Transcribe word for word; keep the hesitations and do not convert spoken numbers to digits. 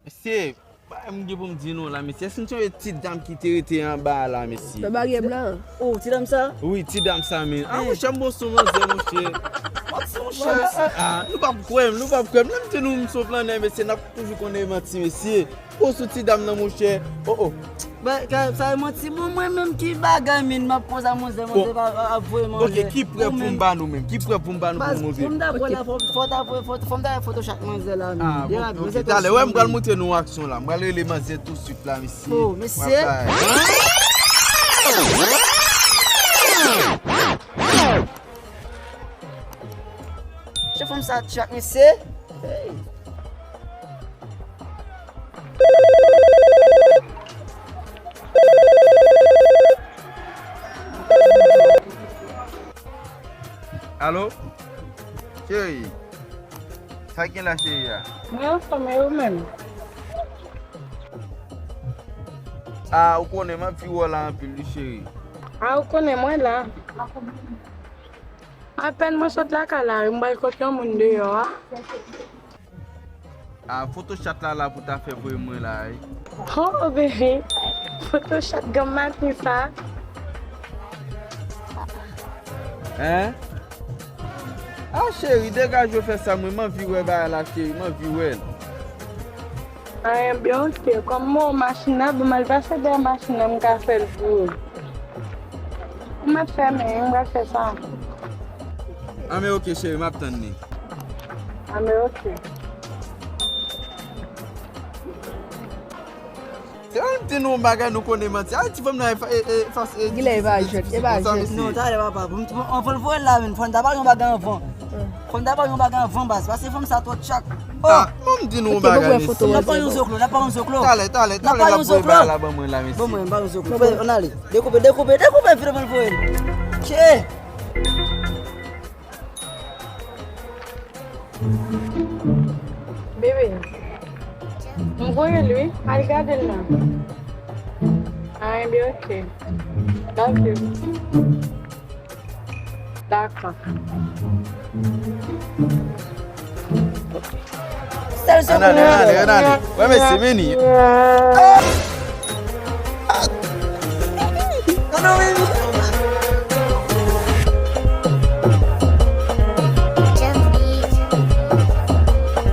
Mesye, bagay m gen pou m di nou la, mesye. Èske n sonje ti dam ki te rete anba a la, mesye? Nan baryè blan an. Oh, ti dam sa? Wi, ti dam sa, men. Ah, monchè, m bon sou manzè, monchè. Manti, monchè. Ah, nou p ap kwè m, nou p ap kwè m. Lè m di nou m sou flannè, mesye, n ap toujou konnen manti, mesye. Bon sou ti dam nan, monchè. Oh, oh. Ben, ka, sa e manti. Bon, mwen menm ki bagay, min, m ap konsa, manzè, manzè pa ap voye manzè. Ok, ki prè pou m ba nou menm? Ki prè pou m ba nou pou nou? Baz, pou m dakò la, fò, fò ta voye, fò, fò m ta voye foto chat manzè la, min. Ah, bon, ok, talè. Wè, m pral montre nou aksyon la. M pral rele manzè tousuit la, mesye. Oh, mesye. Bye bye. Chef fanm sa tchak, mesye. Hey. Alo? Cheri, sa k gen la, cheri a? Mwen anfòm, e ou menm? Ah, ou konnen m ap viv wè w la anpil, wi, cheri. Ah, ou konnen mwen la. Apèn mwen sot lakay la, wi, m pral kot yon moun deyò a. Ah, foto chat la la pou ta fè voye mwen la, wi. Oh, bebe, foto chat granm maten sa. Hein? Ah, cheri, degaje w fè sa, mwen, m anvi wè bagay la, cheri, m anvi wè l. Anyen byen, ok. Kòm mwen, machin nan, ban m al pase dèyè machin nan, m ka fè l pou ou. M ap fèmen, m pral fè sa. Anben, ok, cheri, m ap tann li. Anben, ok. Se pa m di nou yon bagay, nou konnen manti. Ay, ti fanm nan, e, e, e, fas, e, gilè, e pa jwèt, e pa jwèt. Non, talè, papa. Bon, bon, anvan l voye l la, men, fò n ta ba yon bagay anvan. Fò n ta ba yon bagay anvan, baz. Paske fanm sa twò tchak. Oh! Ah, bon, m di nou yon bagay, mesye. N ap pran yon zoklo, n ap pran yon zoklo. Talè, talè, talè, l ap voye bagay la ban mwen la, mesye. Bon, mwen, n ap pran yon zoklo. Fè, ann ale. Dekoupe, dekoupe, dekoupe, vire mwen voye l. Che! Bebe, m voye l wi, al gade l la. Ah, enben, ok. Love you. Dakò. Sèl sekou. Ann ale, ann ale, ann ale. Wè, mesye, men li.